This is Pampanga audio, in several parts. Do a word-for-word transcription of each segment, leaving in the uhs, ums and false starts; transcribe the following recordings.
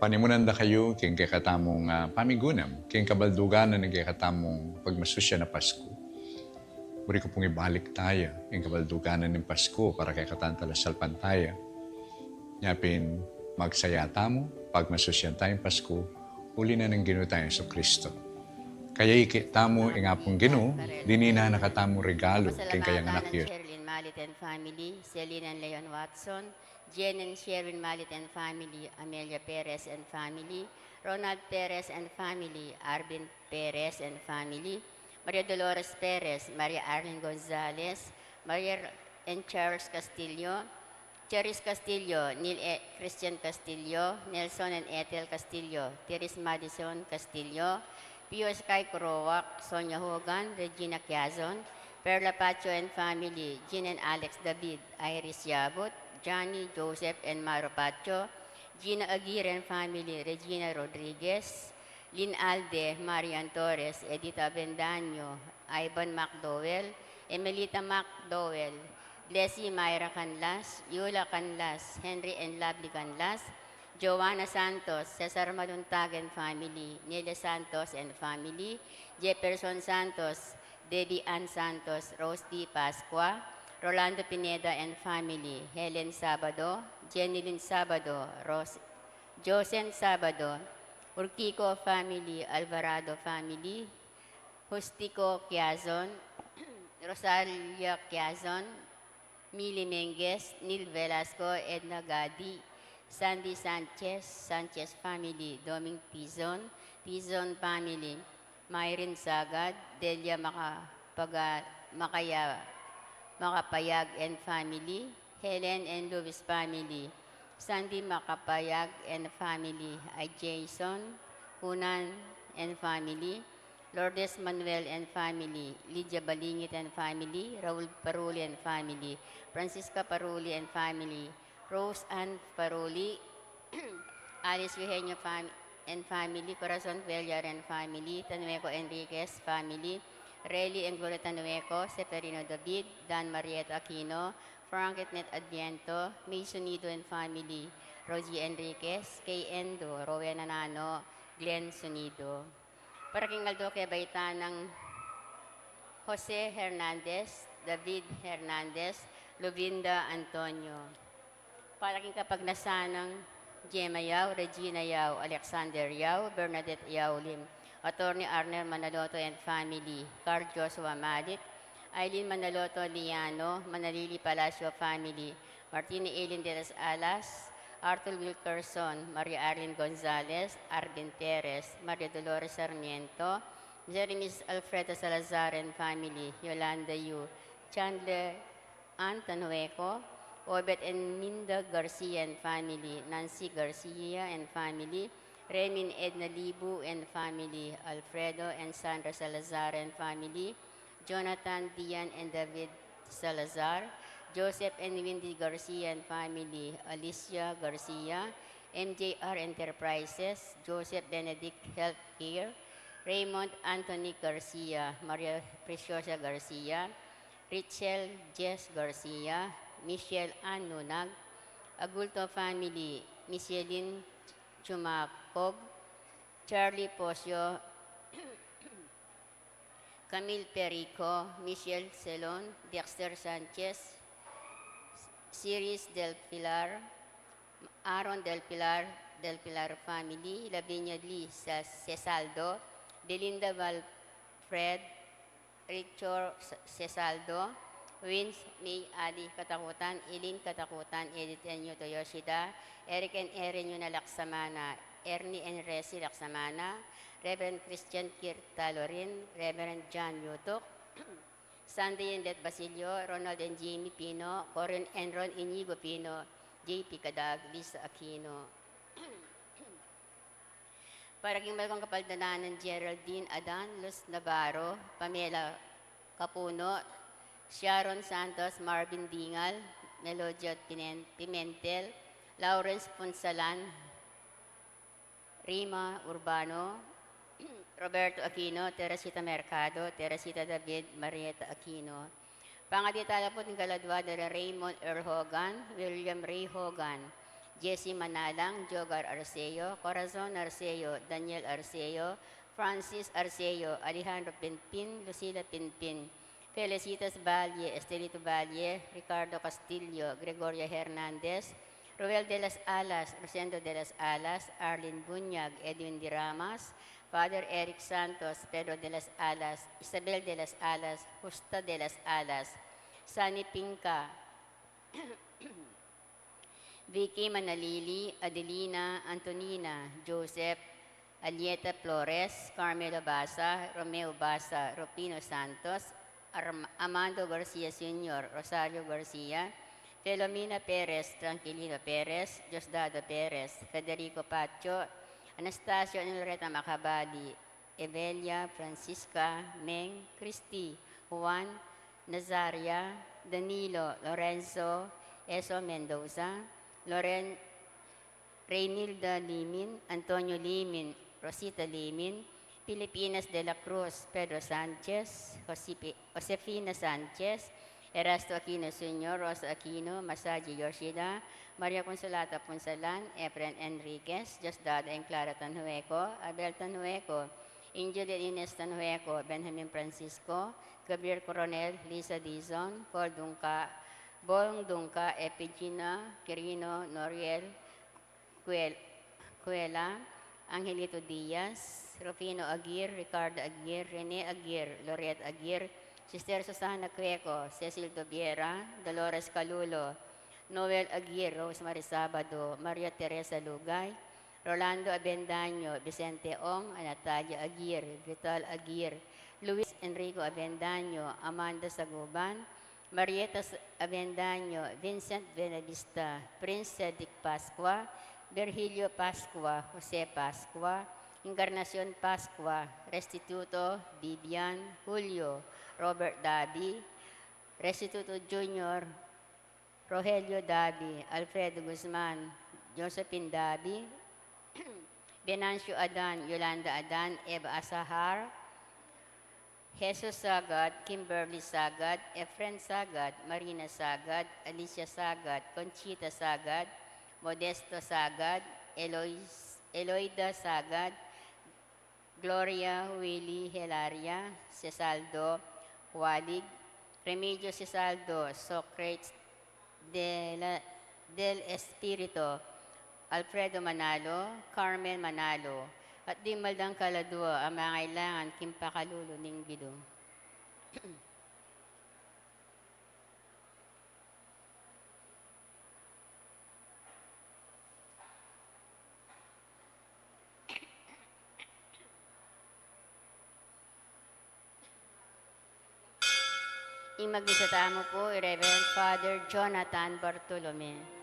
Panimunan da kayu king kekatamung, ah, pamigunam, king kabaldugan na ning kekatamung pagmasusyan a Pasku. Buri ku pung ibalik taya king kabaldugan na ning Pasku para kekatang talasalpantaya. Nya pin, magsaya tamu, pagmasusyan taya ing Pasku, uli na ning Ginu tayang Jesucristo. Kaya ikit tamu ing Apung Ginu, dininan na katamu regalu king kayang anak. Pasalamatan Cherlyn Malit and family, Celine and Leon Watson, Jen and Sherwin Malit and family, Amelia Perez and family, Ronald Perez and family, Arvin Perez and family, Maria Dolores Perez, Maria Arlene Gonzalez, Maria and Charles Castillo, Cheris Castillo, Neil E-, Christian Castillo, Nelson and Ethel Castillo, Teres Madison Castillo, Pio Sky Kuroak, Sonia Hogan, Regina Quiazon, Perla Pacho and family, Jean and Alex David, Iris Yabut, Johnny, Joseph and Maro Pacho, Gina Aguirre and family, Regina Rodriguez, Lynn Alde, Marian Torres, Edita Avendaño, Ivan McDowell, Emelita McDowell, Blessy Myra Canlas, Yula Canlas, Henry and Lovely Canlas, Joanna Santos, Cesar Maluntag and family, Nelia Santos and family, Jefferson Santos, Debbie Ann Santos, Rose D. Pascua, Rolando Pineda and family, Helen Sabado, Jenny Lynn Sabado, Rose, Josen Sabado, Urquico family, Alvarado family, Justico Quiazon, Rosalia Quiazon, Mili Menges, Neil Velasco, Edna Gadi, Sandy Sanchez, Sanchez family, Doming Tizon, Tizon family, Myrin Sagad, Delia Macapaga-, Macaya-, Macapayag and family, Helen and Louis family, Sandy Macapayag and family, ay Jason Cunan and family, Lourdes Manuel and family, Lydia Balingit and family, Raul Paruli and family, Francisca Paruli and family, Rose Ann Paruli, Alice Eugenio fam-, and family, Corazon Cuellar and family, Tanueco Enriquez family, Rayleigh and Gloria Tanueco, Seferino David, Dan Marieta Aquino, Frank Etnet Adviento, May Sonido and family, Rosie Enriquez, Kay Endo, Rowena Nano, Glenn Sonido. Para king aldo kebaitan nang Jose Hernandez, David Hernandez, Luvinda Antonio. Para king kapagnasan nang Gemma Yao, Regina Yao, Alexander Yao, Bernadette Yao Lim, Attorney Arnel Manaloto and family, Carl Joshua Malit, Eileen Manaloto Liano, Manalili Palacio family, Martina Eileen de las Alas, Arthur Wilkerson, Maria Arlene Gonzalez, Arvin Perez, Maria Dolores Sarmiento, Mister and Missus Alfredo Salazar and family, Yolanda Yu, Chandler Ann Tanueco, Obet and Minda Garcia and family, Nancy Garcia and family, Remy and Edna Libu and family, Alfredo and Sandra Salazar and family, Jonathan, Dian and David Salazar, Joseph and Windy Garcia and family, Alicia Garcia, M J R Enterprises, Joseph Benedict Healthcare, Raymond Anthony Garcia, Maria Preciosa Garcia, Richel Jess Garcia, Michelle Ann Nunag, Agulto family, Michelin Chumacob, Charlie Posio, Camille Perico, Michelle Selon, Dexter Sanchez, Siris Del Pilar, Aaron Del Pilar, Del Pilar family, Lavinia Lee Sa-, Cesaldo, Belinda Valfred, Richard S-, Cesaldo, Wins May Ali Katakutan, Eileen Katakutan, Edith and Yuto Yoshida, Eric and Erin Yuna Laksamana, Ernie and Resi Laksamana, Reverend Christian Kirtalorin, Reverend John Yutuk, Sandy and Let Basilio, Ronald and Jamie Pino, Corin and Ron Inigo Pino, J P Kadag, Lisa Aquino. Para king malugud a kapaldanan nang Geraldine Adan, Luz Navarro, Pamela Capuno, Sharon Santos, Marvin Dingal, Melodia Pinen-, Pimentel, Lawrence Punsalan, Rima Urbano, Roberto Aquino, Teresita Mercado, Teresita David, Marieta Aquino. Pangadi tala pu king kaladua da Raymond Earl Hogan, William Ray Hogan, Jessie Manalang, Jogar Arceo, Corazon Arceo, Daniel Arceo, Francis Arceo, Alejandro Pinpin, Lucila Pinpin, Felicitas Valle, Estelito Valle, Ricardo Castillo, Gregoria Hernandez, Ruel de las Alas, Rosendo de las Alas, Arlene Bunyag, Edwin Diramas, Father Eric Santos, Pedro de las Alas, Isabel de las Alas, Justa de las Alas, Sani Pinca, Vicky Manalili, Adelina, Antonina, Joseph, Alieta Flores, Carmelo Basa, Romeo Basa, Rufino Santos, Arm-, Armando Garcia Senior, Rosario Garcia, Filomena Perez, Tranquilino Perez, Diosdado Perez, Federico Pacho, Anastasio and Loreta Macabali, Evelia, Francisca, Meng, Christy, Juan, Nazaria, Danilo, Lorenzo, Eso Mendoza, Loren-, Reynilda Limin, Antonio Limin, Rosita Limin, Filipinas de la Cruz, Pedro Sanchez, Josipi-, Josefina Sanchez, Erasto Aquino Senior, Rosa Aquino, Masaji Yoshida, Maria Consolata Punsalan, Efren Enriquez, Diosdado and Clara Tanhueco, Abel Tanhueco, Angel and Ines Tanhueco, Benjamin Francisco, Gabriel Coronel, Lisa Dizon, Paul Dungca, Bong Dungca, Epigina Quirino, Noriel Cuel-, Cuela, Angelito Diaz, Rufino Aguirre, Ricardo Aguirre, Rene Aguirre, Loret Aguirre, Sister Susana Cueco, Cecil Tobiera, Dolores Calulo, Noel Aguirre, Rosemary Sabado, Maria Teresa Lugay, Rolando Abendaño, Vicente Ong, Natalia Aguirre, Vital Aguirre, Luis Enrico Abendaño, Amanda Saguban, Marieta S-, Abendaño, Vincent Benavista, Prince Cedric Pascua, Virgilio Pascua, Jose Pascua, Encarnacion Pascua, Restituto, Bibian, Julio, Robert Dabi, Restituto Junior, Rogelio Dabi, Alfredo Guzman, Josephine Dabi, Venancio Adan, Yolanda Adan, Eva Asahar, Jesus Sagad, Kimberly Sagad, Efren Sagad, Marina Sagad, Alicia Sagad, Conchita Sagad, Modesto Sagad, Elois-, Eloida Sagad, Gloria, Willy, Hilaria, Cesaldo, Walig, Remigio Cesaldo, Socrates, de la, del Espirito, Alfredo Manalo, Carmen Manalo, at ding mal dang kaladua a mangailangan king pakalulu ning bilug. Ing magmisa tamu pu i Reverend Father Jonathan Bartolome.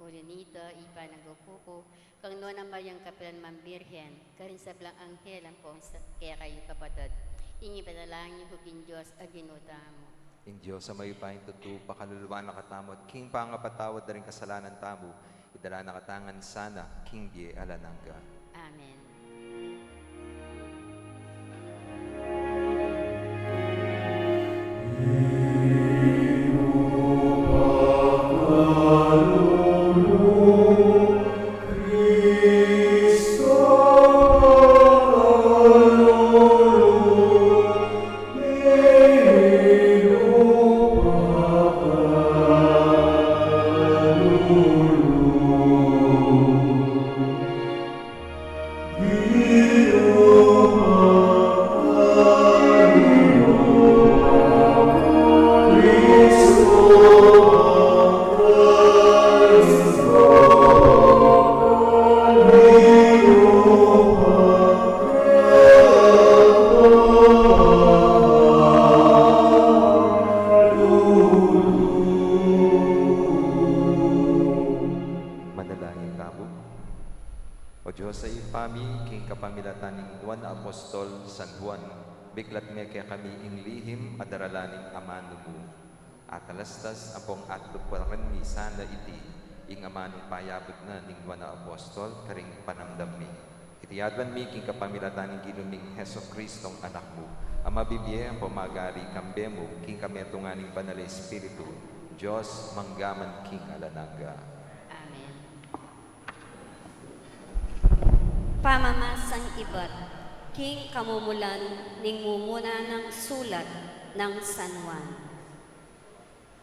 Uli nita, Ibpa, nung kuku, kang Nuan a Mariang kapilan man Birhen, karing sablang anghel ampong sa-, kekayu kapatad. Ing ipanalangin yu ku king Dios a Ginu tamu. Ing Dios a mayupaya, ing tutu, pakalulu na katamu, at king pangapatawad da ring kasalanan tamu, idala na katamu ngan sana king bie alang angga. Amen. Manalangin tamu. O Dios a Ibpa mi, king kapamilatan ning Nuan a Apostol San Juan, biklat me kekami ing lihim a daralan ning amanu mu. Atalastas ampong atluparan mi sana iti, ing amanung payabut na ning Nuan a Apostol karing panamdam mi. Iti aduan mi king kapamilatan ning Ginu ming Jesucristong Anak mu, a mabibie ampong magari kambe mu king kametungan ning Banal a Espiritu, Dios mangga man king alang angga. Amen. Pamamasang ibat king kamumulan ning mumuna nang sulat nang San Juan.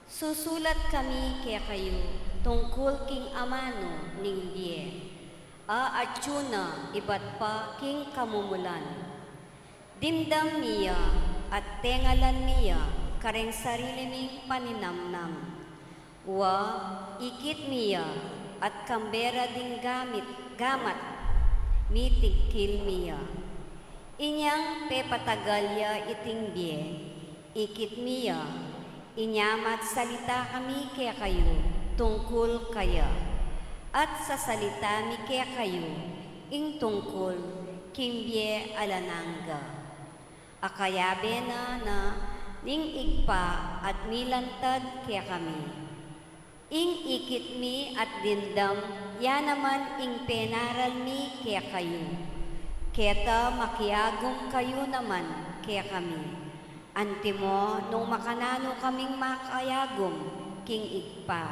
Susulat kami kekayu tungkul king amanu ning bie, a atyu na ibat pa king kamumulan. Dimdam mi ya at tengalan mi ya kareng sarili ming paninamnam. Wa, ikit mi ya at kambe ra ding gamit, gamat, mitingkil mi ya. Inyang pepatagal ya iting bie, ikit mi ya, inya magsalita kami kekayu tungkul kaya, at sasalita mi kekayu ing tungkul king bie alang angga, a kayabe na na ning Ibpa at milantad kekami. Ing ikit mi at dimdam, ya naman ing penaral mi kekayu. Keta makiagum kayu naman kekami, antimo nung makananu kaming makayagum king Ibpa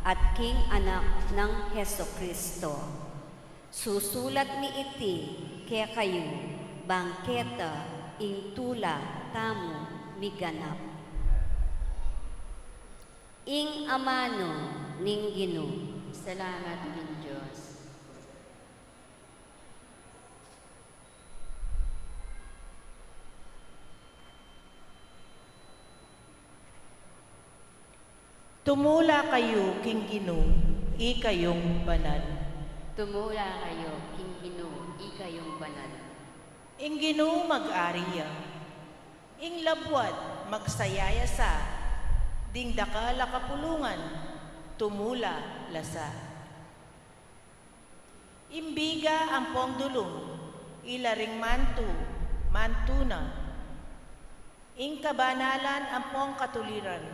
at king Anak nang Jesucristo. Susulat mi iti kekayu, bang keta ing tula tamu miganap. Ing amanu ning Ginu. Salamat king Dios. Tumula kayu king Ginu, ikayung banal. Tumula kayu king Ginu, ikayung banal. Ing Ginu mag-ari ya. Ing labuad magsaya ya sa, ding dakal a kapulungan tumula la sa. Ing biga ampong dulung, ila ring mantu, mantu na. Ing kabanalan ampong katuliran,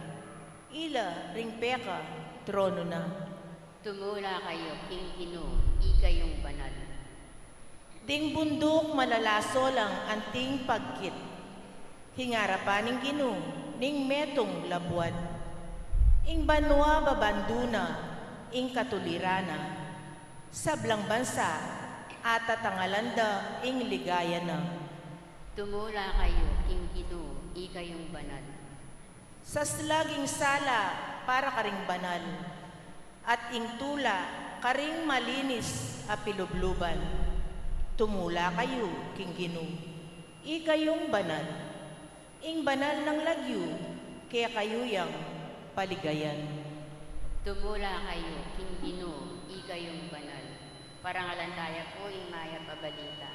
ila ring peka, tronu na. Tumula kayu king Ginu, ikayung banal. Ding bunduk malalaso lang anting pagkit. King arapan ning Ginu, ning metung labuad. Ing banua babandu na, ing katuliran na. Sablang bansa, atatangalan da ing ligaya na. Tumula kayu king Ginu, ikayung banal. Saslag ing sala para karing banal, at ing tula karing malinis a pilubluban. Tumula kayu king Ginu, ikayung banal. Ing banal nang lagyu, kekayu yang paligayan. Tumula kayu king Ginu, ikayung banal. Parangalan taya pu ing mayap a balita.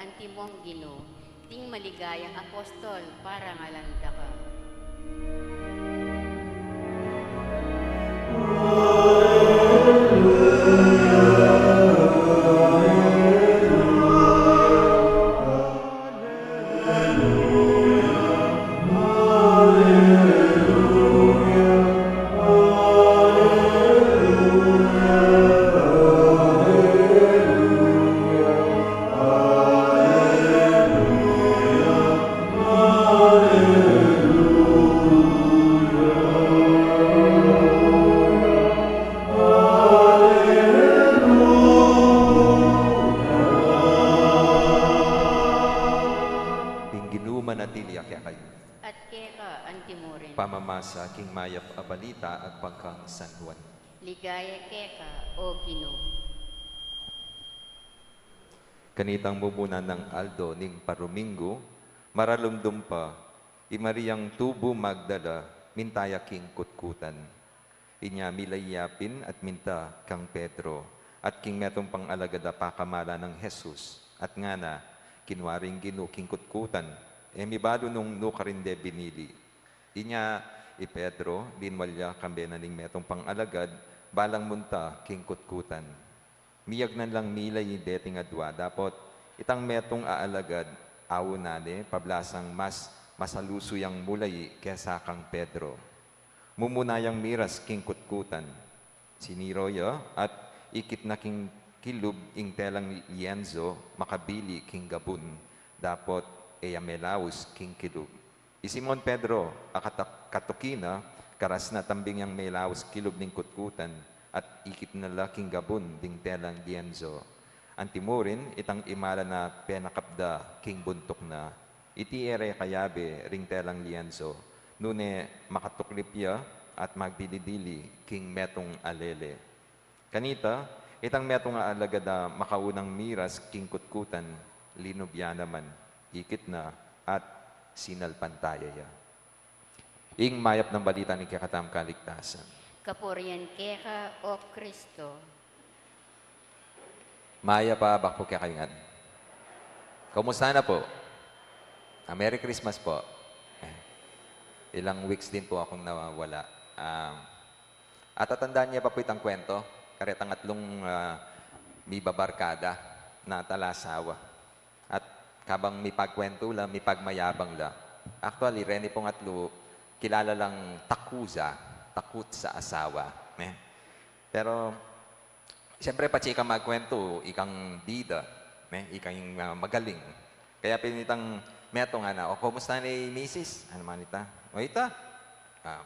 Antimong Ginu, ding maligayang apostol, parangalan da ka. Ing Ginu manatili ya kekayu. At keka antimurin. Pamamasa king mayap a balita agpang kang San Juan. Ligaya keka, O Ginu. Kanitang mumuna nang aldo ning paruminggu, maralumdum pa, i Mariang tubu Magdala, minta ya king kutkutan. Inya milay ya pin at minta kang Pedro, at king metung pang alagad a pakamalan nang Jesus, at ngana, kinua ring Ginu king kutkutan, e mibalu nung nu karin de binili. Inya i Pedro, linwal ya kambe na ning metung pang alagad, balang munta king kutkutan. Miyagnan lang milay deting adua, dapot itang metung a alagad, auna ne, pablasang mas masalusu yang mulayi kesa kang Pedro. Mumuna yang miras king kutkutan. Siniro ya, at ikit na king kilub ing telang lienzo, makabili king gabun, dapot e ya melaus king kilub. I Simon Pedro, a katak-, katuki na, karas na tambing yang melaus kilub ning kutkutan, at ikit na la king gabun ding telang lienzo. Antimurin, itang imala na penakap da king buntuk na. Iti e re kayabe ring telang lienzo, nune makatuklip ya at magdili-dili king metung a lele. Kanita, itang metung a alagad a makaunang miras king kutkutan, linub ya naman, ikit na, at sinalpantaya ya. Ing mayap nang balita ning kekatamung kaligtasan. Kapurian keka, O Kristo. Mayap a abak pu kekayu ngan. Kumusta na pu? Ah, Merry Christmas pu. Eh, ilang weeks din pu akung nawawala. Ah, atatandaan ye pa pu itang kwento? Karetang atlung, ah, mibabarkada na talasawa. At kabang mipagkwentu la, mipagmayabang la. Actually, reni pung atlu, kilala lang takuza, takut sa asawa, ne? Pero, siyempre, patse ikang magkwentu, ikang bida, ne? Ikang, ah, magaling. Kaya pin itang metung, ana, "O, kumusta ne i misis?" Anu man ita? "O, ita, ah,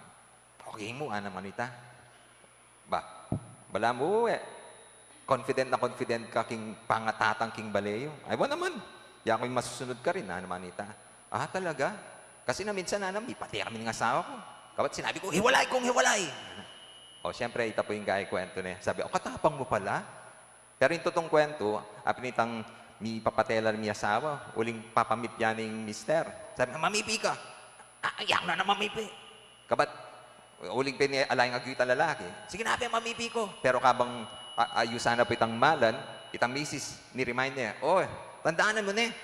okay mu," anu man ita. Ba, balamu, e, confident na confident ka king pangatatang king bale yu. Ay, wa naman. Yaku ing masusunod karin, anu man ita. Ah, talaga? Kasi na minsan, ana, mipati kami ning asawa ku. Kabat sinabi ku, "Hiwalay kung hiwalay." O, siyempre, ita pu ing kekwentu ne. Sabi, "O, katapang mu pala." Pero ing tutung kwentu, apin itang mipapate la ring asawa, uling papamipyan ing mister. Sabi, "Mamipi ka." "Ah, e ku na mamipi." Kabat, uling pin ala ing agyu itang lalaki. "Sige na, pe, mamipi ku." Pero kabang a-, ayusan na pu itang malan, itang misis, ni-remind ne, "O, tandaan mu ne,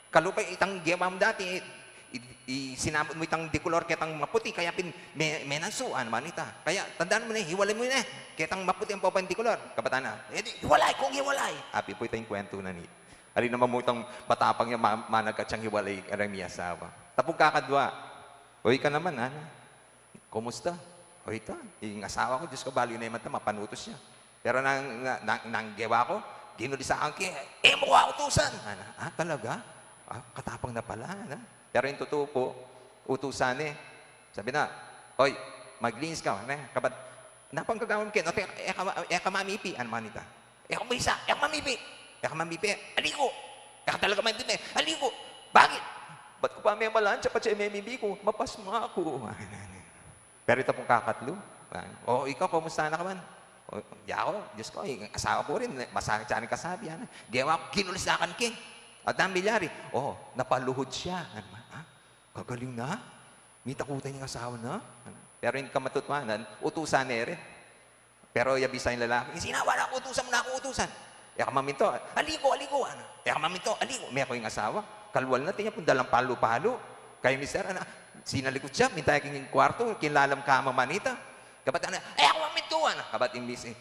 kalupa itang gewa mu dati, i-, i-, sinabut mu itang dikolor ketang maputi, kaya pin me-, menansu," anu man ita. "Kaya, tandaan mu ne, hiwalay mu ne, ketang maputi ampong dikolor." Kabat ana, "E di, hiwalay kung hiwalay." Apin pu ita ing kwentu na nit. Ari naman mu itang matapang ya, ma-, managkat yang hiwalay kareng miasawa. Tapung kakadwa, "O, ika naman, ana. Kumusta?" "O, ita, ing asawa ku, Diyos ku, balu ne man ita, mapanutus ya. Pero nang, na-, nang, nang gewa ku, ginulis sa akin, e mu ku utusan." Ana, "Ah, talaga? Ah, katapang na pala, ana." Pero ing tutu pu, utusan ne. Sabi na, "Oy, maglinis ka, ne? Kabat, napang gagawan ken, o, te, e ka, e ka mamipi," anu man ita. "E ku bisa, e ku mamipi. E ku mamipi, aliku. E ku talaga mamipi, aliku. Bakit? Bat ku pa memalansya, patse memipi ku, mapasma ku." Pero ita pung kakatlu, "O, ikaw, kumusta na ka man?" "O, yaku, Diyos ku, ing asawa ku rin, masakit sa kaning kasabi, ana. Gewa ku, ginulis sa akin ken. At nanu ing milyari?" "O, napaluhod siya." Anu man, ha? Kagaling na? Mitakutan ing asawa na? Pero ing kamatutuanan, utusan ne rin. Pero ya bisa ing lalaki, "Sinawa na ku, utusan mu na ku, utusan." E ka maminto, aligo, aligo, ana. E ka maminto, aligo. Meku ing asawa, kalwal na, atin ya pung dalang palu-palu. Kaya mister, ana, sinalikut ya, minta ya king kwartu, king lalam kama manita. Kabat ana, e ka maminto, ana. Kabat ing misis,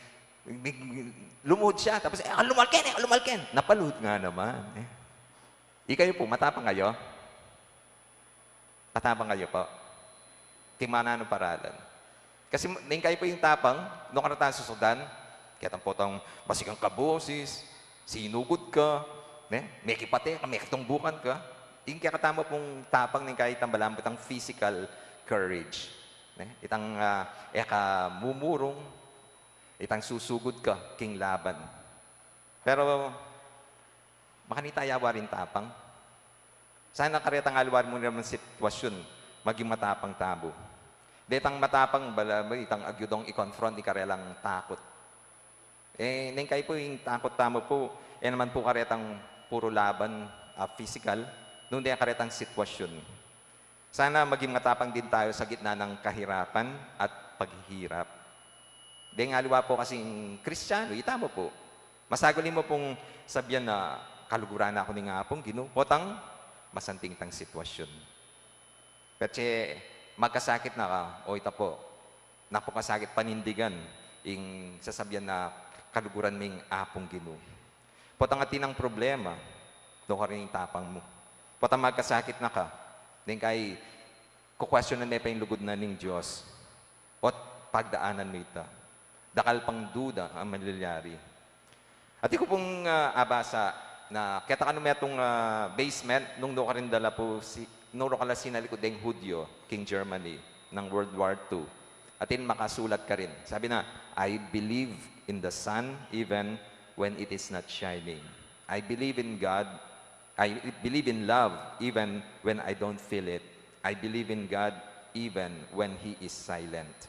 lumud ya, tapos, e ka lumalken, e ka lumalken. Napalud nga naman, e. Ikayu pu, matapang kayu? Matapang kayu pu? King mananu paralan? Kasi neng kayu pu ing tapang, nung kareng susudan, ketang potang masikan ka bosis, sinugud ka, ne? Mekipate ka, mekitumbukan ka. Ing kekatamu pung tapang neng kayu itang balamu itang physical courage. Ne? Itang, ah, e ka mumurung, itang susugud ka king laban. Pero, makanita ya waring tapang. Sana karetang aliwa mu ring sitwasyun, maging matapang tamu. Detang matapang, balamu itang agyudong i-confront ing karelang takut. E, neng kayu pu ing takut tamu pu, e naman pu karetang puru laban, ah, physical, nung de karetang sitwasyun. Sana maging matapang din tayo sa gitna ng kahirapan at paghihirap. Deng aliwa pu kasing Kristiyanu, itamu pu. Masaguli mu pung sabian na, "Kaluguran na ku ning Apung Ginu," potang masanting tang sitwasyun. Petse magkasakit na ka, o ita pu, napakasakit panindigan ing sasabian na, "Kaluguran me ing Apung Ginu." Potang atin nang problema, nukarin ing tapang mu. Potang magkasakit na ka, deng kayu, kukwestiyonan me pa ing lugud na ning Dios. Ot pagdaanan mu ita. Dakal pang duda ang mangyayari. Atin ku pung, ah, abasa na keta kanu metung, ah, basement nung nukarin da la pu si, nung nukarin la sinalikud deng Hudyo king Germany nang World War Two. Atin makasulat karin. Sabi na, "I believe in the sun even when it is not shining. I believe in God. I believe in love even when I don't feel it. I believe in God even when He is silent."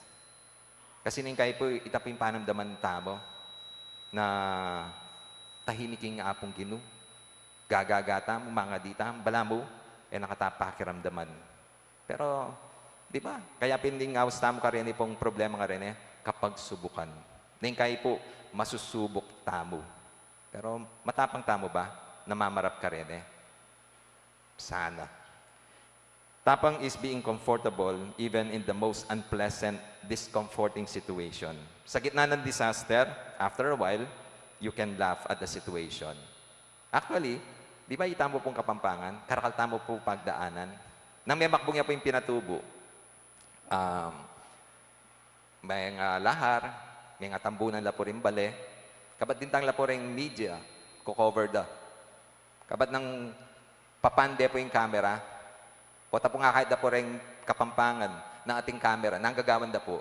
Kasi neng kayu pu, ita pu ing panamdaman tamu na tahimik ing Apung Ginu. Gagaga tamu, mangadi tamu, balamu, e na kata pakiramdaman. Pero, di ba? Kaya pin ing aus tamu kareni pung problema kareni, kapagsubukan. Neng kayu pu, masusubuk tamu. Pero matapang tamu ba na mamarap kareni? Sana. Tapang is being comfortable even in the most unpleasant, discomforting situation. Sa gitna ng disaster, after a while, you can laugh at the situation. Actually, di ba itamu pung Kapampangan, karakal tamu pu pagdaanan. Nang memakbung ya pu ing pinatubu, um, menga lahar, menga tambunan la pu ring bale, kabat dintang la pu ring media, ko-cover da. Kabat nang papande pu ing camera, o tapung akayat da pu ring Kapampangan, nang ating camera, nang gagawan da pu.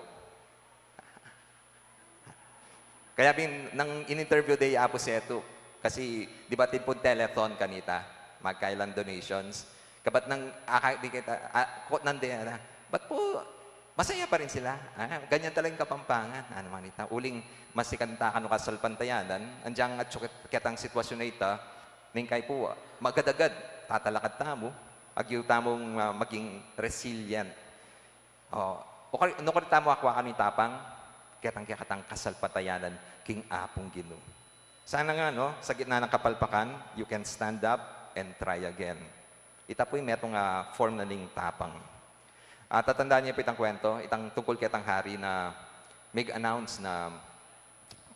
Kaya pin, nang in-interview da i Apo Setu, kasi, di ba, atin pung telethon kanita, magkailan donations. Kabat nang, aka, di kita, ah, quote nande, ana, "Ba't po, masaya pa rin sila?" Ah, ganyan talagang Kapampangan. Ano man ita, uling masikan ta kanu kasalpantayanan, andiang atsu ket-, ketang sitwasyun a ita, neng kayu pu, magad-agad, tatalakad tamu, agyu tamung, ah, maging resilient. O, o kari, nung kari tamu akwakan ing tapang, ketang kekatang kasalpantayanan king Apung Ginu. Sana nga, no, sa gitna ng kapalpakan, you can stand up and try again. Ita pu ing metung a form na ning tapang. At tatandaan niyo pu itang kwento, itang tungkul ketang hari na mig-announce na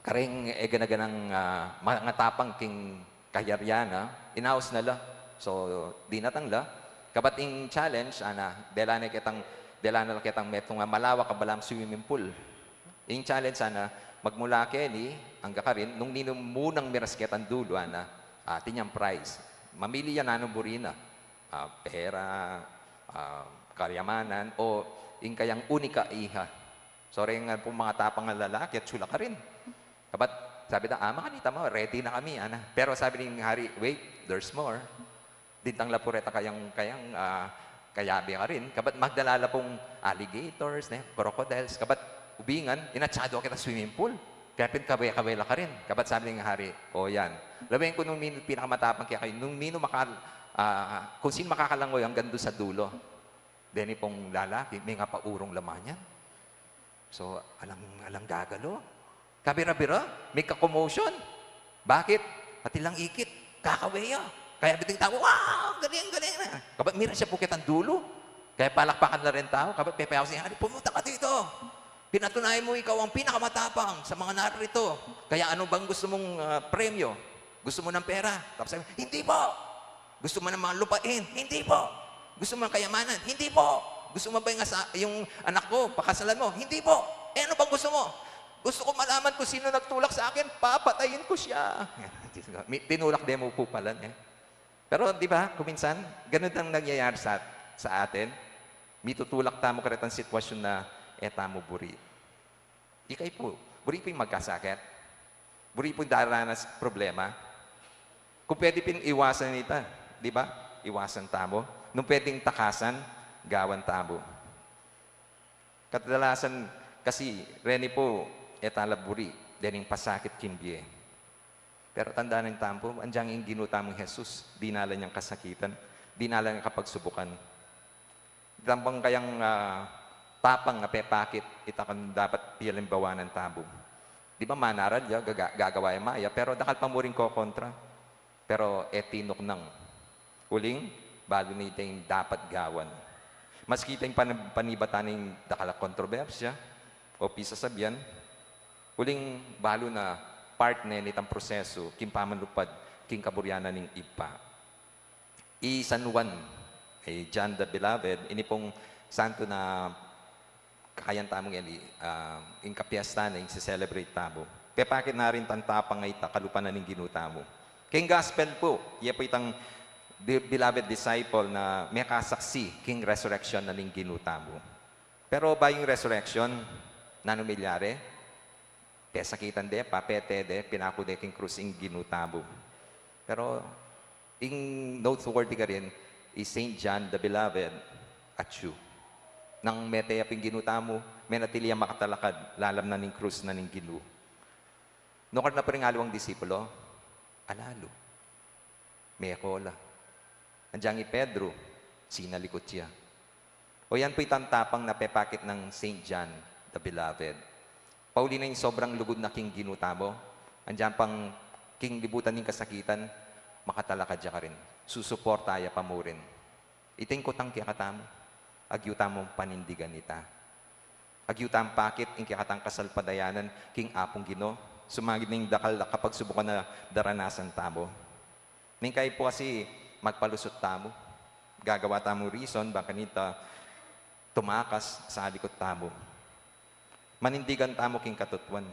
kareng e gana-ganang, ah, mga tapang king kayarian na, inaus na la. So, dinatang la. Kabat ing challenge, ana, dela na ketang, dela na la ketang metung a malawak a balang swimming pool. Ing challenge, ana, magmula keni angga karin, nung ninu munang miras ketang dulu, ana, atin yang prize. Mamili ya nung buri na. Ah, pera, ah, kayamanan, o ing kayang unika iha. So, reng, ah, pung mga tapang a lalaki, atsu la karin. Kabat, sabi da, "Ah, makanita mu, ready na kami," ana. Pero sabi ning hari, "Wait, there's more." Dintang la pu reta kayang, kayang, ah, kayabe karin. Kabat magdala la pung alligators, ne, crocodiles. Kabat ubingan, inatsadu ketang swimming pool. Kaya pin kawe-kawe la karin. Kabat sabi ning hari, "O yan. Lawen ku nung ninu pinakamatapang kekayu, nung ninu maka-, ah, kung sinu makakalangoy anggang dun sa dulo." Deni pung lalaki, mengapaurong la man yan. So, alang, alang gagalu. Kabira-bira, mika-commotion. Bakit? Pati lang ikit, kakawe ya. Kaya biting tau, "Wow, galing, galing na." Kabat miras ya pu ketang dulu. Kaya palakpakan la reng tau, kabat pepayaus ya, "Ani, pumunta ka dito. Pinatunayan mo ikaw ang pinakamatapang sa mga naririto. Kaya ano bang gusto mong, ah, premyo? Gusto mo ng pera?" Tapos sabi, "Hindi po." "Gusto mo ng mga lupain?" "Hindi po." "Gusto mo ng kayamanan?" "Hindi po." "Gusto mo ba yung, asa- yung anak ko, pakasalan mo?" "Hindi po." "Eh, ano bang gusto mo?" "Gusto ko malaman kung sino nagtulak sa akin, papatayin ko siya." Mi- tinulak de mu pu pala, eh. Pero, di ba, kuminsan, ganun ang nangyayari sa, sa atin. Mitutulak tamu karetang sitwasyun na e tamu buri. Ikay pu, buri pu ing magkasakit. Buri pu ing daranas problema. Kung pwede pin iwasan ita, di ba? Iwasan tamu. Nung pwedeng takasan, gawan tamu. Kadalasan kasi, reni pu, e ta la buri dening pasakit king bie. Pero tandanan tamu pu, andiyan ing Ginu tamung Jesus, dinalan ya ing kasakitan, dinalan ya ing kapagsubukan. Itang bang kayang, ah, tapang a pepakit, ita kang dapat pialimbawanan tamu. Di ba, manaral ya, gaga- gagawa ya maya, pero dakal pa muring kokontra. Pero e tinuknang. Uling, balu na ita ing dapat gawan. Maski ita ing pan- panibatan ning dakal a kontrobersya o pisasabian, uling balu na part ne nitang prosesu king pamanlupad king kaburian na ning Ibpa. I San Juan, i John the Beloved, ini pung santo na kakayan tamu ngeni, ah, ing kapiestan na ing se-celebrate tamu. Pepakit na rin tang tapang a ita kalupa na ning Ginu tamu. King gospel pu, iya pu itang di- beloved disciple na mekasaksi king resurrection na ning Ginu tamu. Pero bayu ing resurrection, nanu milyari? Pesakitan de, papete de, pinaku de king krus ing Ginu tamu. Pero ing noteworthy karin, i Saint John the Beloved, atyu. Nang mete ya pu ing Ginu tamu, menatili yang makatalakad lalam na ning krus na ning Ginu. Nukad na pu ring aliwang disipulo, alalu. Meko la. Andiyan i Pedro, sinalikut ya. O, yan pu itang tapang na pepakit nang Saint John the Beloved. Pauli na ing sobrang lugud na king Ginu tamu, andiyan pang king libutan ning kasakitan, makatalakad ya karin. Susuporta ya pa murin. Ita ing kutang kekatamu, agyu tamung panindigan ita. Agyu tamung pakit ing kekatang kasalpantayanan king Apung Ginu, sumagid ning dakal a kapagsubukan a daranasan tamu. Ning kayi pu kasi magpalusut tamu, gagawa tamu reason, bang kanita tumakas, salikut tamu. Manindigan tamu king katutuan.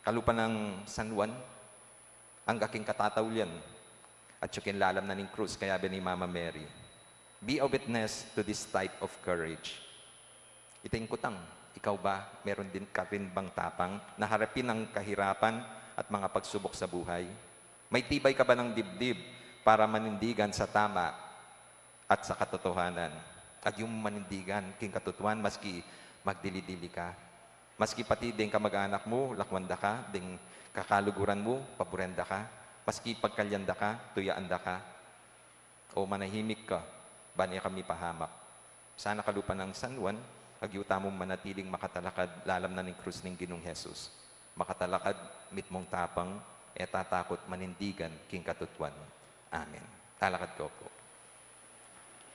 Kalupa nang San Juan, angga king katataulian, atyu king lalam na ning krus, kayabe nang Mama Mary. Be a witness to this type of courage. Ita ing kutang, ikaw ba, meron din ka rin bang tapang na harapin ang kahirapan at mga pagsubok sa buhay? May tibay ka ba ng dibdib para manindigan sa tama at sa katotohanan? Agyu mung manindigan king katutuan, maski magdili-dili ka. Maski pati ding kamag-anak mu, lakwan da ka, ding kakaluguran mu, paburen da ka, maski pagkalyan da ka, tuyaan da ka, o manahimik ka, ban e ka mipahamak. Sana kalupa nang San Juan, agyu tamung manatiling makatalakad lalam na ning krus ning Ginung Jesus. Makatalakad mitmung tapang, e tatakut, manindigan king katutuan. Amen. Talakad ko pu.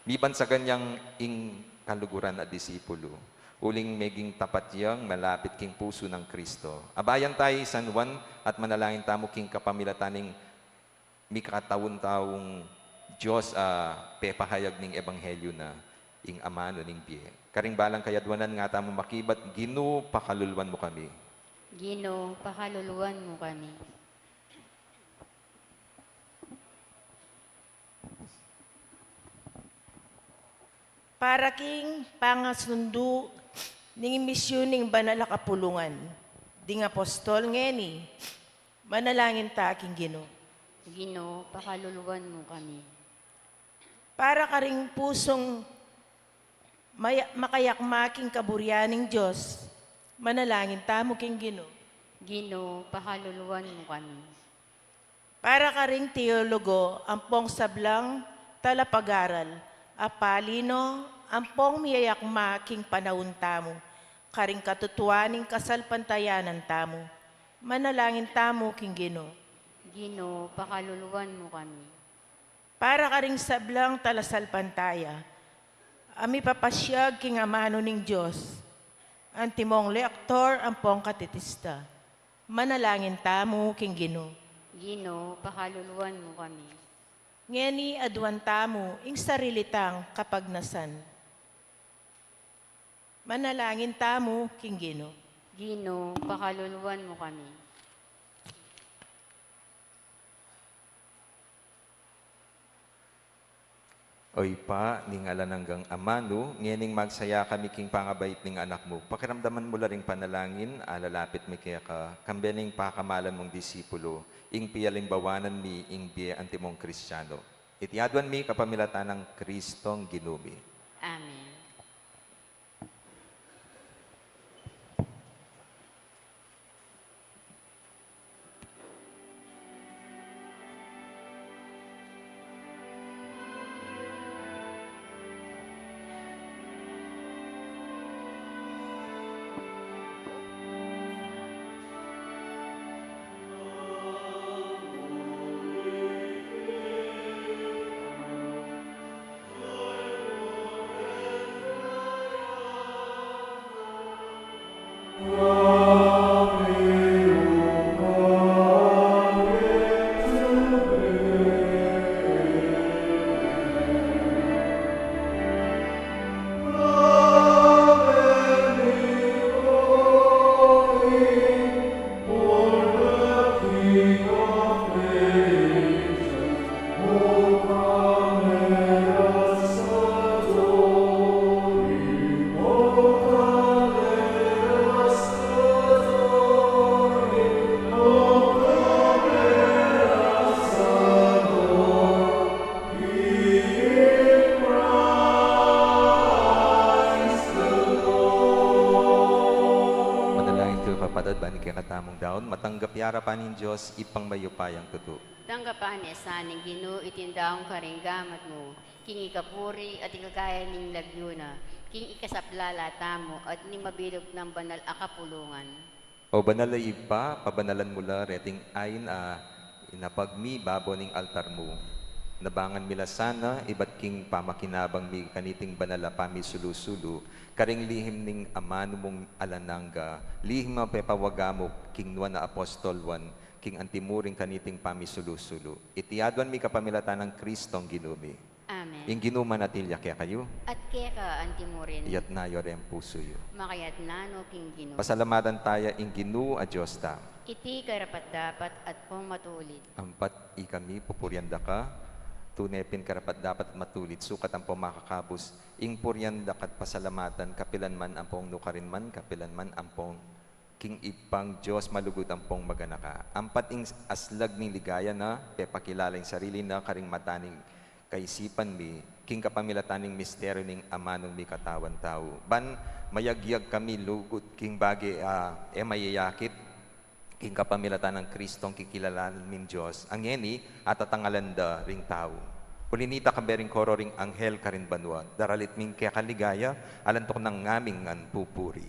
Mibansagan yang ing kaluguran a disipulu, uling meging tapat yang malapit king pusu nang Kristo. Abayan tayu i San Juan at manalangin tamu king kapamilatan ning mikataun-taung Dios a pepahayag ning ebanghelyu na ing amanu ning bie. Karing balang kayadwanan nga tamu makibat, Ginu, pakaluluan mu kami. Ginu, pakaluluan mu kami. Para king pangasundu ning misyun ning banal a kapulungan ding apostol ngeni, manalangin ta king Ginu. Ginu, pakaluluan mu kami. Para karing pusung maya- makayakma king kaburian ning Dios, manalangin tamu king Ginu. Ginu, pakaluluan mu kami. Para karing teologo ampong sablang talapag-aral a palino ampong miyayakma king panaun tamu, karing katutuan ning kasalpantayanan tamu, manalangin tamu king Ginu. Ginu, pakaluluan mu kami. Para karing sablang talasalpantaya a mipapasiag king amanu ning Dios, antimong lektor ampong katekista, manalangin tamu king Ginu. Ginu, pakaluluan mu kami. Ngeni aduan tamu ing sarili tang kapagnasan. Manalangin tamu king Ginu. Ginu, pakaluluan mu kami. O Ibpa ning alang anggang amanu, ngening magsaya kami king pangabait ning Anak mu, pakiramdaman mu la ring panalangin a lalapit mi keka, kambe ning pakamalan mung disipulu, ing pialimbawanan mi ing bie antimong Kristiano. Iti aduan mi kapamilatan nang Kristong Ginu mi. Amen. Manalangin kayu, kapatad, ban ing kekatamung daun matanggap ya arapan ning Dios, Ibpang mayupayang tutu. Tanggapan na sa ning Ginu iting daun karing gamat mu, king ikapuri at ikagaya ning lagyu na, king ikasaplala tamu at ning mabilug nang banal a kapulungan. O banal a Ibpa, pabanalan mu la reting ain a inapag mi babo ning altar mu. Nabangan mi la sana ibat king pamakinabang mi kaniting banal a pamisulu-sulu, karing lihim ning amanu mung alang angga, lihim a pepawaga mu king nuan a apostol Juan, king antimurin kaniting pamisulu-sulu. Iti aduan mi kapamilatan nang Kristong Ginu mi. Amen. Ing Ginu manatili ya kekayu. At keka antimurin. Iyatna yu reng pusu yu. Makayatna no king Ginu. Pasalamatan taya ing Ginu a Dios ta. Iti karapat-dapat at pong matulid. Ampat ikami pupurian da ka, tune pin karapat-dapat at matulid, sukat ampong makakabus ing purian da ka't pasalamatan, kapilan man ampong nukarin man, kapilan man ampong king Ibpang Dios malugud ampong maganaka. Ampat ing aslag ning ligaya na pepakilala ing sarili na karing mata ning kaisipan mi, king kapamilatan ning misteryu ning amanung mikatawan tau. Ban mayagyag kami lugud king bage a e mayayakit, king kapamilatan nang Kristong kikilalanan ming Dios, a ngeni atatangalan da ring tau. Uli nita, kambe ring koro ring anghel karin banua, daralit mi ing keka ligaya, alang tuknang ngaming ngan pupuri.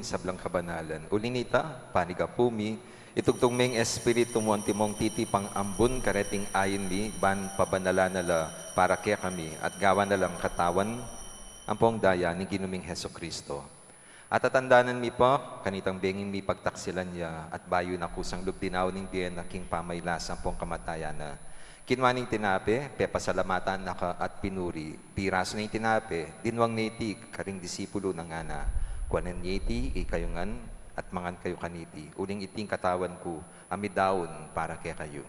sablang kabanalan. Uli na nita, panigapu mi, itugtug me ing Espiritu mu antimong titipang ambun kareting ain mi, ban pabanalan na la para kekami, at gawan na lang katawan ampong daya ning Ginu ming Jesucristo. At tatandanan mi pa kanitang benging mipagtaksilan ya, at bayu na kusang lub dinaun ning bie na king pamailas ampong kamatayan na. Kinua ne ing tinape, pepasalamatan na ka at pinuri, pirasu ne ing tinape, dinwang ne iti karing disipulu na, ngana: Kuanan ye iti ikayu ngan, at mangan kayu kaniti, uling iti ing katawan ku a midaun para kekayu.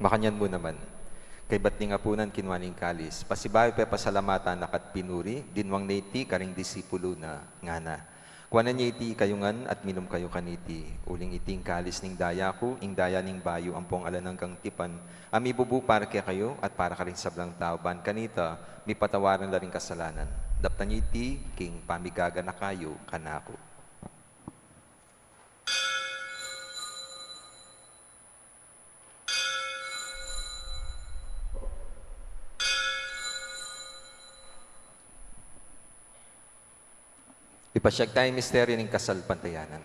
Makanyan mu naman. Kaybat ning apunan, kinua ne ing kalis, pasibayu pepasalamatan na ka at pinuri, dinwang ne iti karing disipulu na, ngana: Kuanan ye iti ikayu ngan at minum kayu kaniti, uling iti ing kalis ning daya ku, ing daya ning bayu ampong alang anggang tipan, a mibubu para kekayu at para karing sablang tau, ban kanita mipatawaran la ring kasalanan. Daptan ye iti king pamigaganaka yu kanaku. Ipasyag taya ing misteryu ning kasalpantayanan.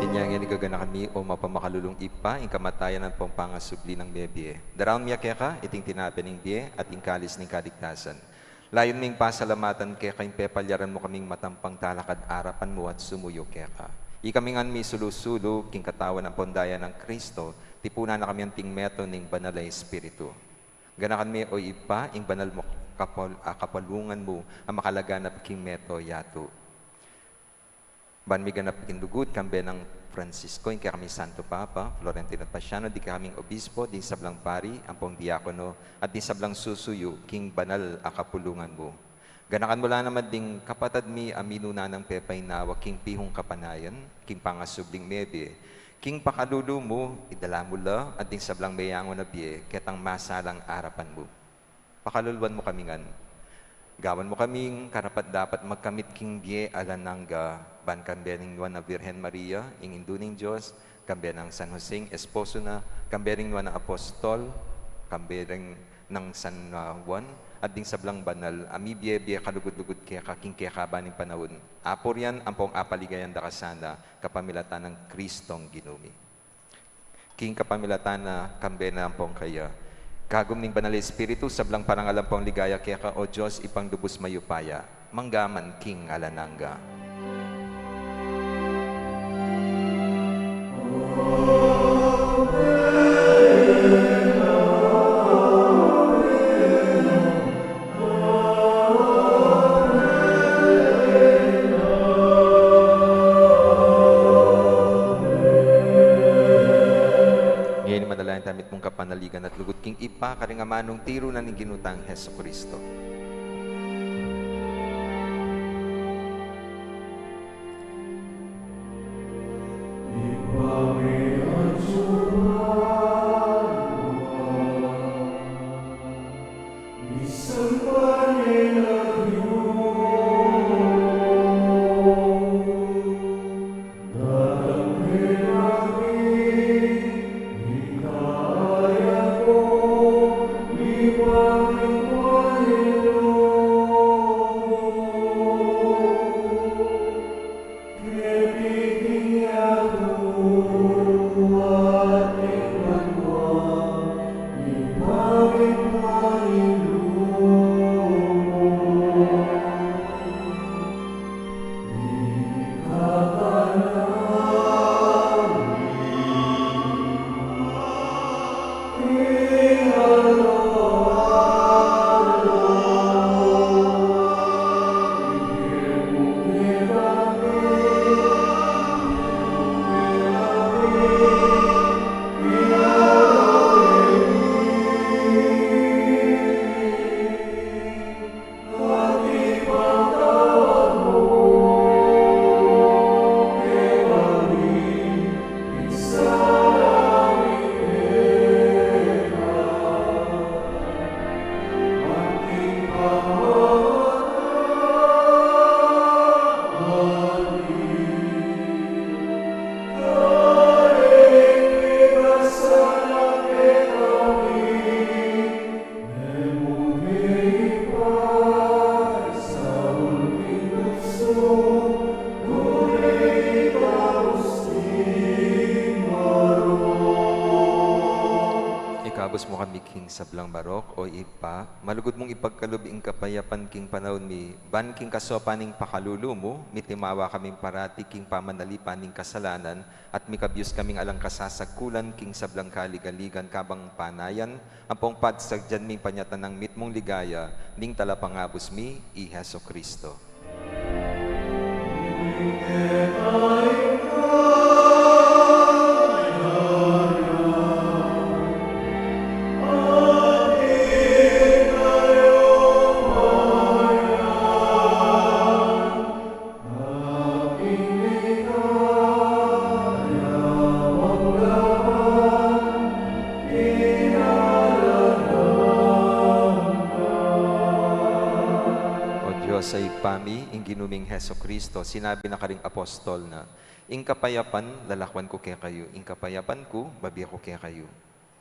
Inya ngeni gaganakan mi, o mapamakalulung Ibpa, ing kamatayan ampong pangasubli nang mebie. Daraun mi keka iting tinape ning bie at ing kalis ning kaligtasan. Layun ming pasalamatan keka ing pepalyaran mu kaming matampang talakad arapan mu at sumuyu keka. Ikami ngan misulu-sulu king katawan ampong daya nang Kristo, tipunan na kami anting meto ning Banal a Espiritu. Ganakan me, o Ibpa, ing banal mung kapal-, a kapalungan mu a makalaganap king meto yatu. Ban miganap king lugud, kambe nang Francisco, ing kekaming Santo Papa, Florentino at Paciano, ding kekaming obispo, ding sablang pari, ampong diakono, at ding sablang susuyu king banal a kapulungan mu. Ganakan mu la naman ding kapatad mi a minuna nang pepainawa king pihung kapanayan, king pangasubling mebie, king pakalulu mu, idala mu la, at ding sablang meyangu na bie, ketang masalang arapan mu. Pakaluluan mu kami ngan. Gawan mu kaming karapat-dapat magkamit king bie alang angga, ban kambe ning Nuan a Virgen Maria, ing Indu ning Dios, kambe nang San Jose, ing esposo na, kambe ring nuan a apostol, kambe ring nang San, ah, Juan, at ding sablang banal a mibie-bie kalugud-lugud keka king kekaban ning panaun. Apurian ampong apaligayan da ka sana, kapamilatan nang Kristong Ginu mi. King kapamilatan na, kambe na ampong kaya, kagum ning Banal a Espiritu, sablang parangal ampong ligaya keka, o Dios, Ibpang lubus mayupaya, mangga man king alang angga. Ngeni manalangin tamu mitmung kapanaligan at lugud king Ibpa, karing amanung tiru na ning Ginu tang Jesucristo. Ubus mu kami king sablang marok, o Ibpa, malugud mung ipagkalub ing kapayapan king panaun mi, ban king kasaupan ning pakalulu mu, mitimawa kaming parati king pamanalipan ning kasalanan, at mikabyus kaming alang kasasagkulan king sablang kaligaligan kabang panayan, ampong pagsadyan ming panyatang ning mitmung ligaya, ning talapangabus mi, i Jesucristo. O Dios a Ibpa mi, ing Ginu ming Jesucristo, sinabi na karing apostol na, "Ing kapayapan lalakwan ku kekayu, ing kapayapan ku babie ku kekayu."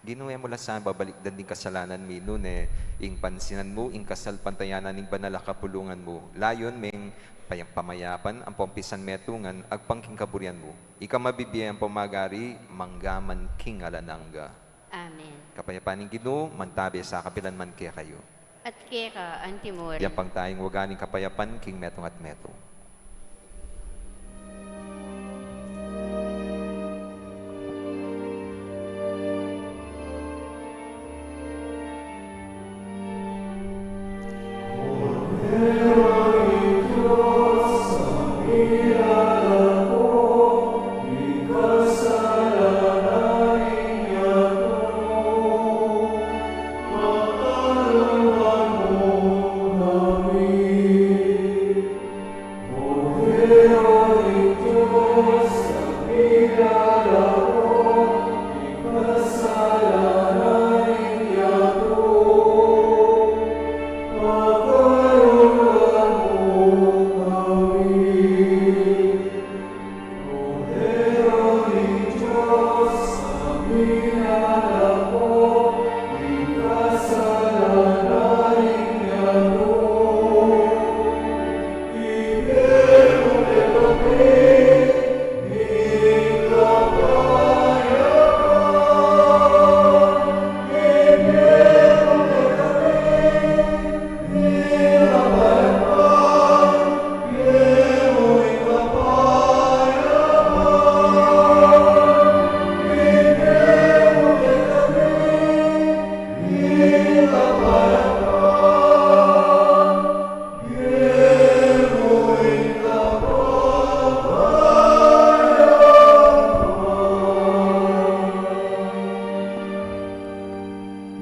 Ginu, e mu la sana babalikdan ding kasalanan mi, nune ing pansinan mu ing kasalpantayanan ning banal a kapulungan mu, layun meng paya-, pamayapan ampong pisan metungan agpang king kaburian mu. Ika mabibie ampong magari mangga man king alang angga. Amen. Kapayapan ning Ginu mantabe sa kapilan man kekayu. At keka antimurin. Yan pang tayang waga ning kapayapan king metung at metung.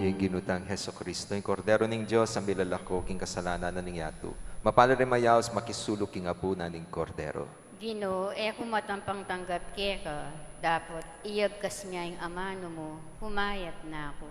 Ing Ginu tang Jesucristo, ing Kordero ning Dios, a milalako king kasalanan ning yatu. Mapalad ring mayaus makisuluk king apunan ning Kordero. Ginu, e ku matampang tanggap keka, dapot iyabkas me ing amanu mu, humayap na ku.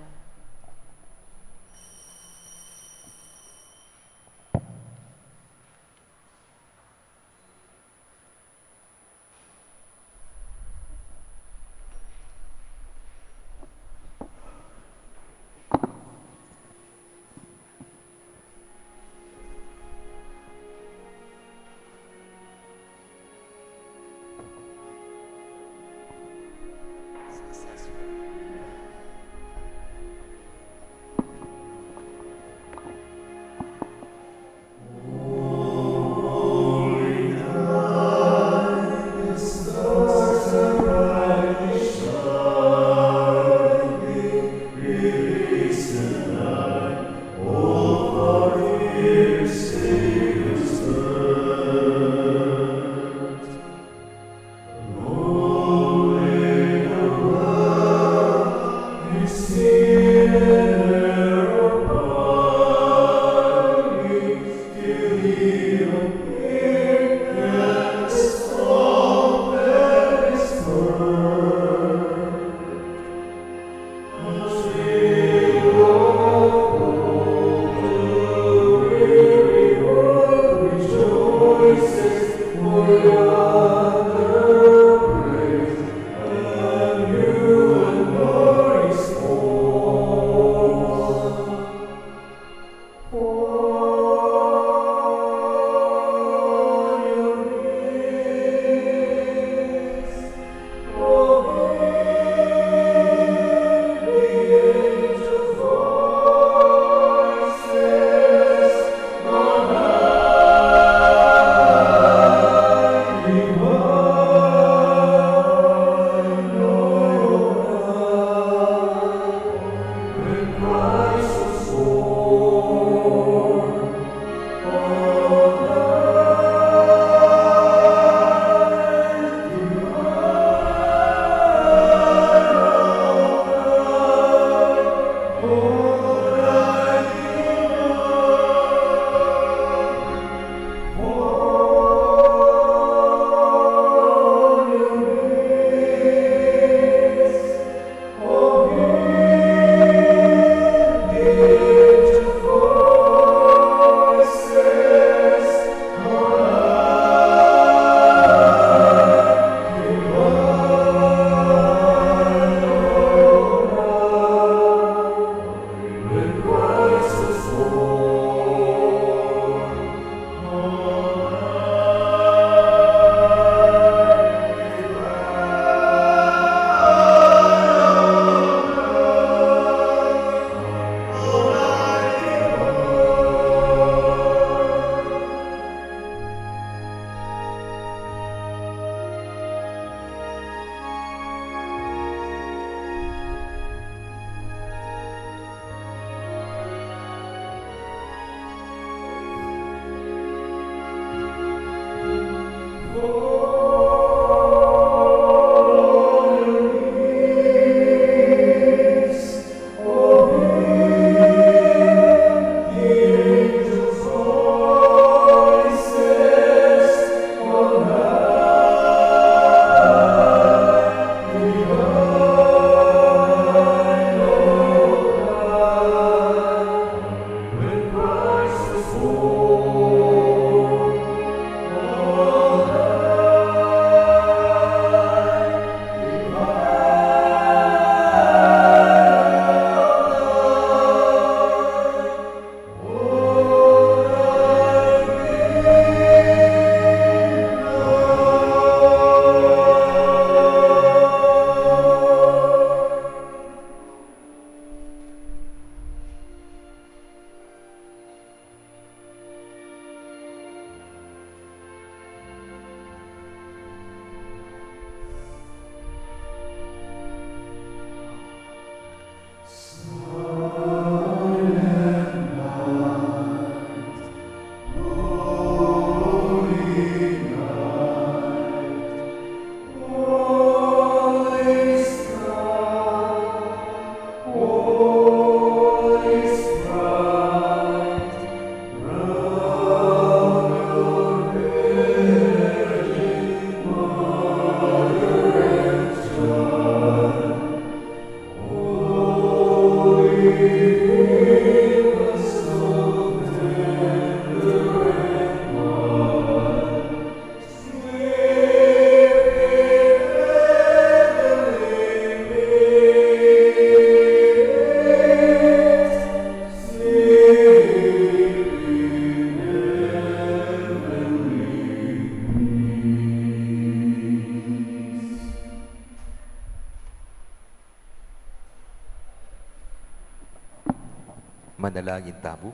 Manalangin tamu.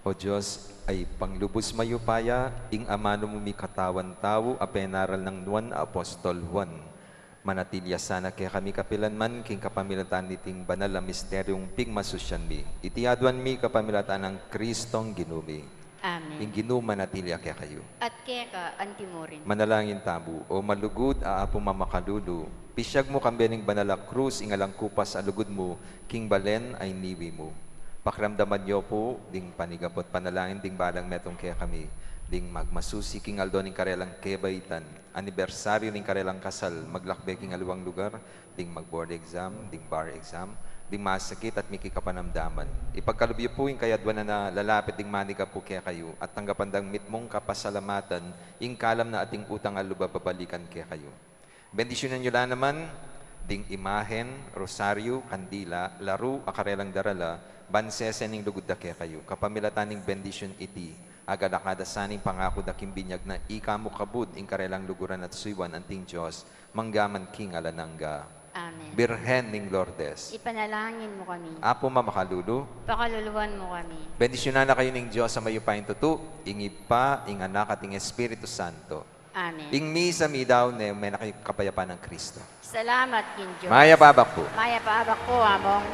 O Dios, Ibpang lubus mayupaya, ing amanu mung mikatawan tau a penaral nang Nuan a Apostol Juan, manatili ya sana kekami kapilan man king kapamilatan niting banal a misteryung pigmasusyan mi. Iti aduan mi kapamilatan nang Kristong Ginu mi. Amen. Ing Ginu manatili ya kekayu. At keka antimurin. Manalangin tamu. O malugud a Apu mamakalulu, pisyag mu kambe ning banal a krus ing alang kupas a lugud mu king balen a iniwi mu. Pakiramdaman yu pu ding panigap at panalangin ding balang metung kekami, ding magmasusi king aldo ning karelang kebaitan, anibersaryu ning karelang kasal, maglakbe king aliwang lugar, ding mag-board exam, ding bar exam, ding masakit at miki kapanamdaman. Ipagkalub yu pu ing kayaduanan a lalapit ding manigap pu kekayu, at tanggapan dang mitmung kapasalamatan ing kalam na ating utang a lub a babalikan kekayu. Bendisyunan yu la naman ding imahen, rosaryu, kandila, laru a karelang darala, ban sese ning lugud da kekayu. Kapamilatan ning bendisyun iti, agalakad da sana ing pangaku da king binyag na ika mu kabud ing karelang luguran at suyuan anting Dios, mangga man king alang angga. Amen. Birhen ning Lourdes, ipanalangin mu kami. Apu mamakalulu, pakaluluan mu kami. Bendisyunan na kayu ning Dios a mayupayang tutu, ing Ibpa, ing Anak, at ing Espiritu Santo. Amen. Ing misa midaun ne, mena kayu king kapayapan nang Kristo. Salamat king Dios. Mayap a abak pu. Mayap a abak pu, Among.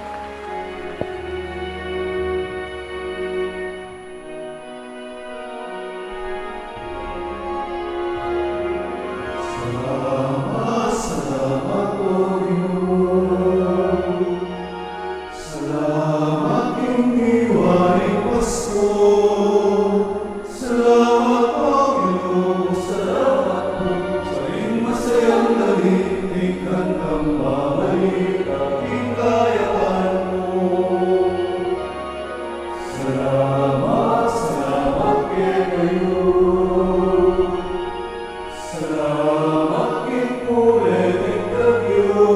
Salamat, salamat, O Ginu. Salamat king diwa ning Pasko. Salamat pu, Ginu, salamat pu, sa ing masayang dali ning kantang babalita king kayapan mu. Salamat, salamat kekayu. Salamat king pule ning tagyu,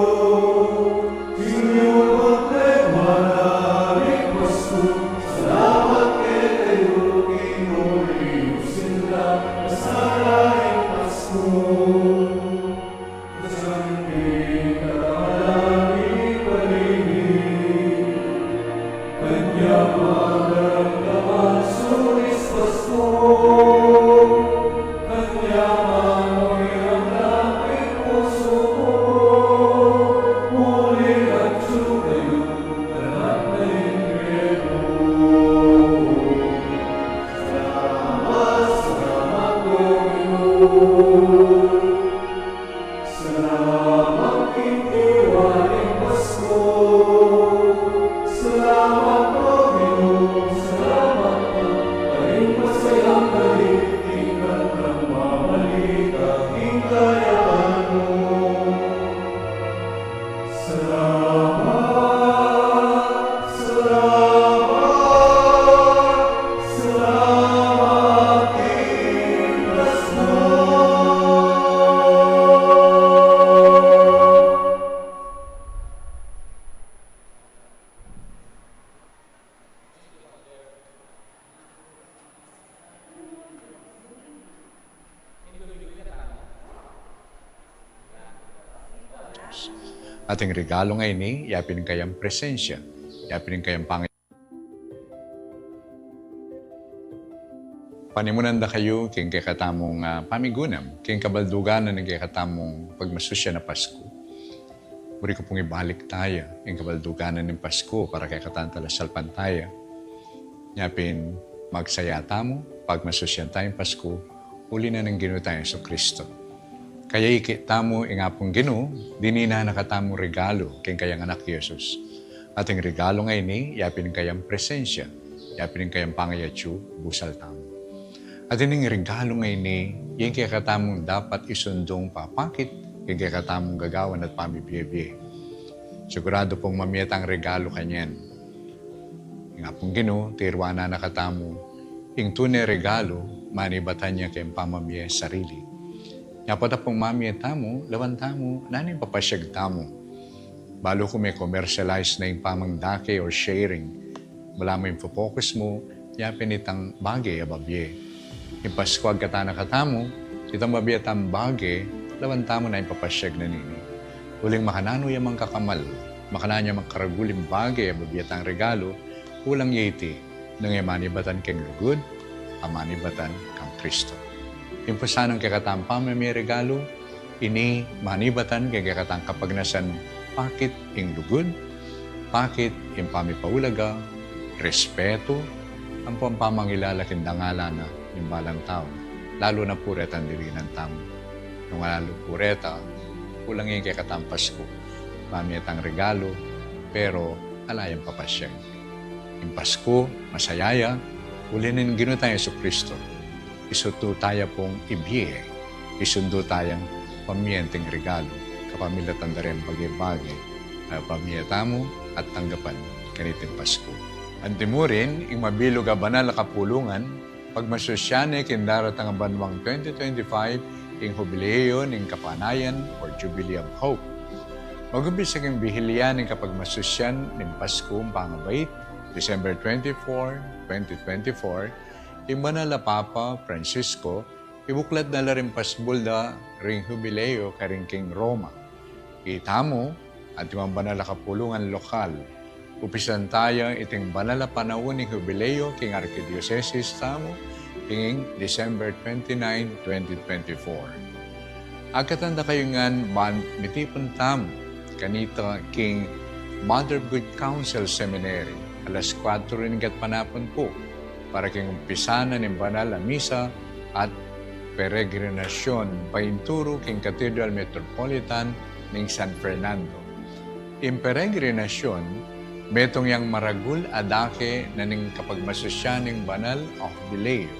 king yuma't legmana ning Pasko. Salamat kekayu, king uli yu sinta, kasana ing Pasko. Kasana ing katangalan ning palinis. Kanyang pagdaramdaman sulis Pasko, kanyang pamiramdam king pusu ku, muling atyu kayu, laman na ing bie ku. Salamat, salamat, O Ginu. Salamat king diwa ning Pasko. Salamat pu, Ginu, salamat pu, karing masayang dali ning kantang babalita ning kayapan mu. Salamat, salamat, salamat king Pasko. Ating regalu ngeni, yapin ing kayang presensya, yapin ing kayang pang- Panimunan da kayu king kekatamung, ah, pamigunam, king kabaldugan ning kekatamung pagmasusyan a Pasku. Buri ku pung ibalik taya ing kabaldugan ning Pasku para kekatang talasalpantaya. Yapin magsaya tamu, pagmasusyan taya ing Pasku, uli na ning Ginu tang Jesucristo. Kaya ikit tamu ing Apung Ginu, dininan na katamu regalu king kayang Anak Jesus. Ating regalu ngeni, yapin ing kayang presensya, yapin ing kayang pangayatyu, busal tamu. At ining regalu ngeni, ing kekatamung dapat isundung papakit king kekatamung gagawan at pamibie-bie. Siguradu pung mamie tang regalu kanyan. Ing Apung Ginu, tiruanan na katamu, ing tune regalu, manibatan ya keng pamamie sarili. Nya pota pung mamie tamu, lawan tamu, nanu ing papasyag tamu. Balu ku me-commercialize na ing pamangdake o sharing. Balamu ing focus mu, ya pin itang bage a babie. Ing Pasku agkatan na katamu, itang babie tang bage, lawan tamu na ing papasyag na nini. Uling makananu ya mang kakamal, makananu ya mang karagul ing bage a babie tang regalu, uling ya iti, nung e manibatan keng lugud, a manibatan kang Kristo. Ing pusanang kekatang pamamie regalu, ini manibatan keng kekatang kapagnasan pakit ing lugud, pakit ing pamipaulaga, respetu, ampong pamangilala king dangalan na ning balang tau, lalu na pu retang dirinan tamu. Nung lalu pu reta, kulang ing kekatang Pasku, mamie tang regalu, pero ala yang papasyag. Ing Pasku, masaya ya, uli ning Ginu tang Jesucristo. Isundu taya pung ibie, isundu tayang pamie ing regalu, kapamilatan da reng bage-bage, a pamie tamu at tanggapan kaniting Pasku. Antimurin, ing mabilug a banal a kapulungan, pagmasusyan ne king daratang a banuang twenty twenty-five, ing Hubileo ning Kapanayan or Jubilee of Hope. Mag-umpisa king bihilya ning kapagmasusyan ning Paskung pangabait, December twenty-four, twenty twenty-four, ing Banal a Papa Francisco, ibuklat na la ring pasbul da ring Hubileo karin king Roma. Itamu, antimong banal a kapulungan lokal, umpisan taya iting banal a panaun ning Hubileo king arkidiosesis tamu, king December twenty-nine, twenty twenty-four. Agkatan da kayu ngan ban mitipun tamu kanita king Mother of Good Counsel Seminary, alas kuwatro ning gatpanapun pu, para king umpisa na ning banal a misa at peregrinasyon painturu king Cathedral Metropolitan ning San Fernando. Ing peregrinasyon, metung yang maragul a dake na ning kapagmasusyan ning banal a Hubileo.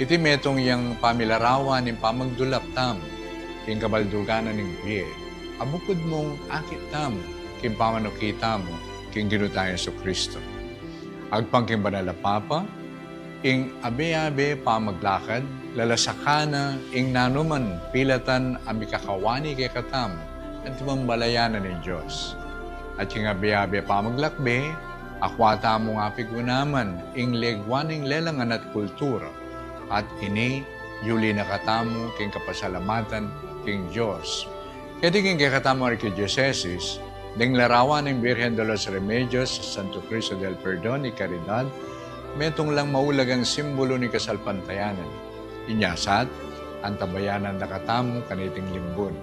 Iti metung yang pamilarawan ning pamagdulap tamu king kabaldugan na ning bie, a bukud mung akit tamu king pamanuki tamu king Ginu tang Jesucristo. Agpang king Banal a Papa, ing abe-abe pamaglakad, lalasakan na ing nanuman pilatan a mikakawani kekatamu, antimong balayan na ning Dios. At king abe-abe pamaglakbe, akwa tamung apigunaman ing legwa ning lelangan at kultura, at ini yuli na katamu king kapasalamatan king Dios. Keti king kekatamung arkidiosesis, ding larawan ning Birhen de los Remedios, Santo Cristo del Perdon y Caridad, metung lang maulagang simbulu ning kasalpantayanan. Inya sat, antabayanan da katamu kaniting limbun.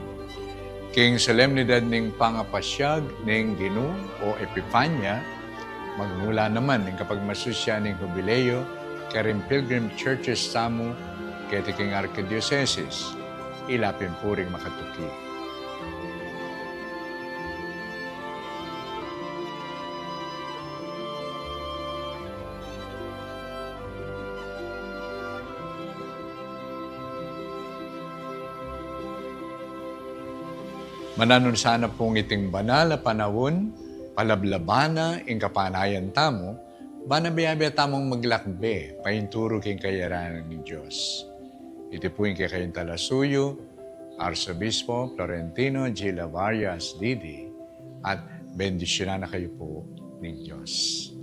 King solemnidad ning pangapasyag ning Ginu o Epifania, magmula naman ing kapagmasusyan ning Hubileo karing pilgrim churches tamu keti king arkidiosesis, ila pin pu ring makatuki. Mananun sana pung iting banal a panaun, palablaban na ing kapanayan tamu, ban abe-abe tamung maglakbe painturu king kayarian ning Dios. Iti pu ing kekayung talasuyu, Arsobispo Florentino G. Lavaria, S D D, at bendisyunan na kayu pu ning Dios.